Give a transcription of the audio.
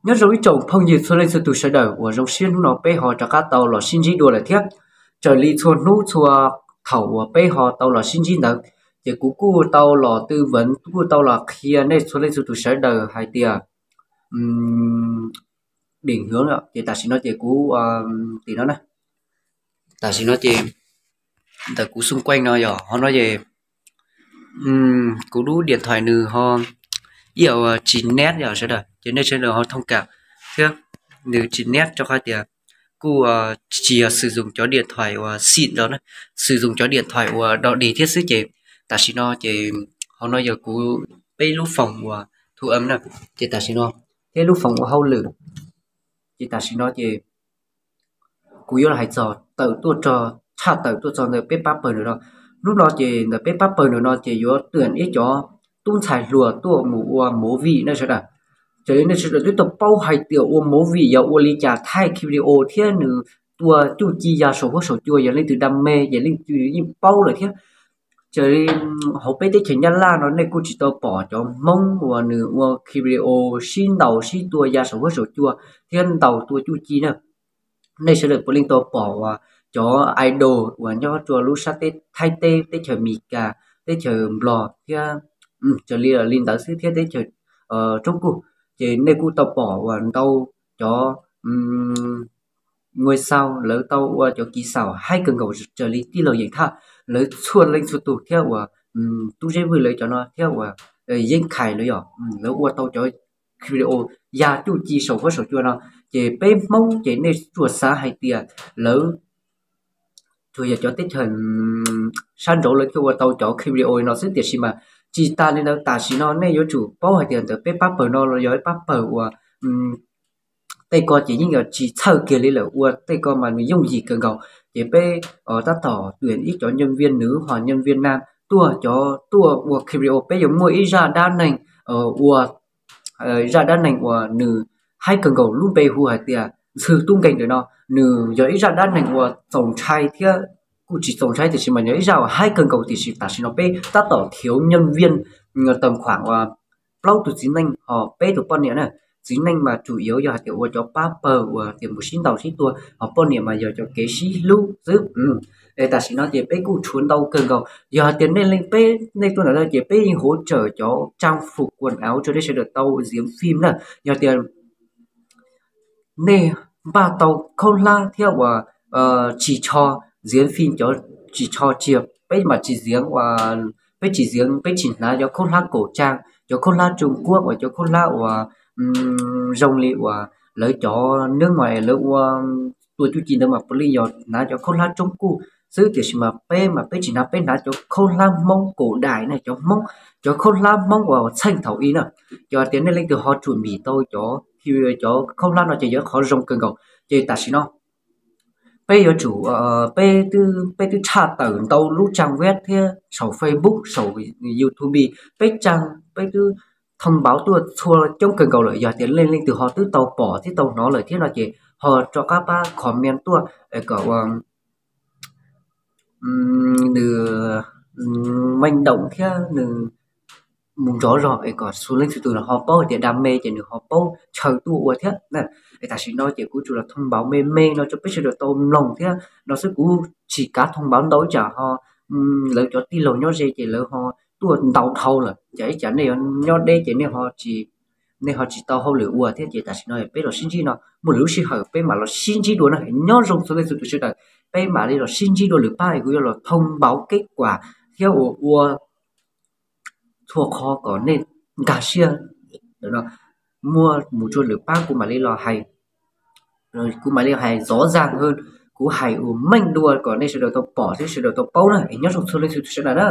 Nyob zoo ib tsoom phooj ywg txhua leej txhua tus sawv daws uas zoo siab hnub no peb ho rov qab tau los sib ntsib dua lawm thiab. Raws li txhua hnub txhua thaum uas peb ho tau los sib ntsib ntawd, ces kuv kuj tau los tư vấn, kuj tau los qhia nej txhua leej txhua tus sawv daws hais tias, dim hwv ces tam sim no ces kuv, tim no na, tam sim no ces ntawm kuv xung quanh no yog ho no ces kuv lub điện thoại nws ho ib yam tsis nat yom sawv daws, ces nej sawv daws ho thông cảm thiab. Nws tsis nat rau qhov tias kuj tsis yog sử dụng cov điện thoại uas xịn los na, sử dụng cov điện thoại uas dog dig thiab xwb ces tam sim no ces ho no yog kuv peb lub phòng uas thu âm na, ces tam sim no thiab lub phòng ua hauj lwm, ces tam sim no ces kuv yuav los hais txog tawm tuaj txog, tshaj tawm tuaj txog ntawm peb pab pawg ntawm no. Hnub no ces ntawm peb pab pawg ntawm no ces yuav tuyển ib cov tub ntxhais hluas tuaj mus ua movie na sawv daws. Raws li nej sawv daws twb tau paub hais tias ua movie yog ua li cas, thaij video thiab nws tua cuj ci ya saum huab saum cua, yog leej twg đam mê ces leej twg yeej paub lawm thiab. Raws li hauv peb teb chaws Nyab Laj no nej kuj tsis tau pom cov Hmoob uas nws ua video sib ntaus sib tua ya saum huab saum cua thiab ntaus tua cuj ci na. Nej sawv daws puav leej tau pom uas cov idol uas nyob rua lub sab teb Thaib teb, teb chaws Amelikas, teb chaws Nplog thiab, raws li li ntawd xwb thiab teb chaws Trung Quốc, ces nej kuj tau pom uas ntau cov ngôi sao lawv tau ua cov kỹ xảo haib kawg nkaus raws li tij laug Yeem Thaj lawv txhua leej txhua tus thiab uas tub Zeb Vwj lawv cov no thiab uas Yeeb Khais lawv yom, lawv ua tau cov video ya cuj ci saum huab saum cua no, ces peb Hmoob ces nej tsuas xav hais tias lawv tsuas yog cov teb chaws sab nraud lawv thiaj ua tau cov video no xwb, tiam sis mas tsis tas li ntawd, tam sim no nej yuav tsum paub hais tias ntawm peb pab pawg no los yog ib pab pawg uas tej ko ces yeej yog tsis txhawj kiag li lawm, ua tej ko mas nws yooj yim kawg nkaus. Ces peb tab tom tuyển ib cov nhân viên nữ ho nhân viên nam tuaj, cov tuaj ua video, peb yuav muaj ib zaj dab neeg ua, zaj dab neeg uas nws haib kawg nkaus, lub npe hu hais tias Ntxhw Tub Nkeeg ntawm no. Nws yog ib zaj dab neeg uas txaus ntshai thiab kuj tsis txaus ntshai tiam sis mas yog ib zaj uas haib kawg nkaus, tiam sis tam sim no peb tab tom thiếu nhân viên tầm khoảng uas plaub tus txiv neej ho peb tus poj niam na. Txiv neej mas chủ yếu yog hais tias ua cov pab pawg uas tias mus sib ntaus sib tua, ho poj niam mas yog cov kev sib hlub xwb. Es tam sim no ces peb kuj tshuav ntau kawg nkaus, yog hais tias nej leej peb nej tuaj ntawm no ces peb yeej hỗ trợ cov trang phục quần áo rau nej sawv daws tau diễn phim na. Yog tias nej npaj tau khaub hlab thiab uas tsis tsho, diễn phim cov tsis tsho tsiag peb mas tsis diễn, peb tsis diễn, peb tsis hnav cov khaub hlab khẩu trang, cov khaub hlab Trung Quốc uas cov khaub hlab uas zoo li uas lawv cov nước ngoài lawv ua tua cuj ci ntawd mas puav leej yog hnav cov khaub hlab Trung Quốc xwb, tiam sis mas peb mas peb tsis hnav, peb hnav cov khaub hlab Hmoob cổ đại na, cov Hmoob, cov khaub hlab Hmoob uas txheej thaum ub na. Yog tias nej leej twg ho chuẩn bị tau cov, cov khaub hlab no ces yog qhov zoo kawg nkaus. Ces tam sim no peb yuav tsum, peb twb tshaj tawm ntau lub trang web thiab saum Facebook, saum YouTube, peb trang, peb twb thông báo tuaj txhua coob kawg nkaus lawm. Yog tias nej leej twg ho twb tau pom thiab tau hnov lawm thiab no ces ho rov qab pab comment tuaj kom ua nws manh động thiab nws mus nrov zog es kom txhua leej txhua tus ho paub hais tias đam mê ces nws ho paub ntshaw tuaj ua thiab na. Es tam sim no ces kuv tsuas los thông báo me me no rau peb sawv daws tau mloog thiab no xwb, kuv tsis kav thông báo ntau ib tsam ho lawv cov tij laug nyob ze ces lawv ho tuaj ntau dhau lawm, cas ib tsam nej yuav nyob deb ces nej ho tsis tau hauj lwm ua thiab. Ces tam sim no peb los sib ntsib no, muaj lwm lub sij hawm peb mam los sib ntsib dua na. Nyob zoo txhua leej txhua tus sawv daws, peb mam li los sib ntsib dua lwm pab es kuv yuav los thông báo kết quả thiab ua ua txhua qhov kom nej nkag siab. Muaj mus rua lwm pab kuv mam li los hais, kuv mam li hais rõ ràng hơn, kuv hais ua meej dua kom nej sawv daws tau pom thiab sawv daws tau paub na. Es nyob zoo txhua leej txhua tus sawv daws na.